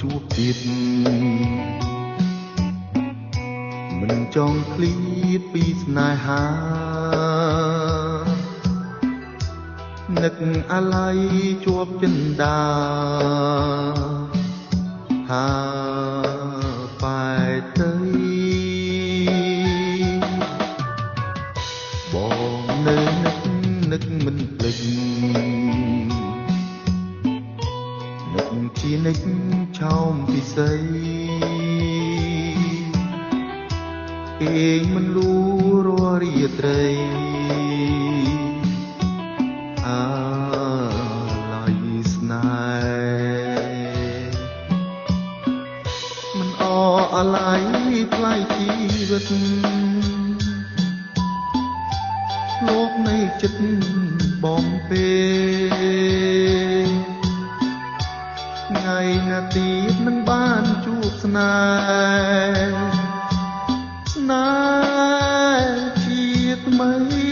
ជួបទៀត មិនចង់ឃ្លាតពីស្នេហា នឹកអាល័យជាប់ចិន្តា ហាបែទៅ បងនៅនឹកនឹកមិនភ្លេច នឹកជានិចឆោមពិសី គេងមិនលូរាល់រាត្រី អាល័យស្នេហ៍មិនអអាល័យថ្លៃជីវិត លោកនៃចិត្តបងទេ ថ្ងៃណាទៀតនឹងបានជួបស្នេហ៍ ស្នេហ៍ជាថ្មី។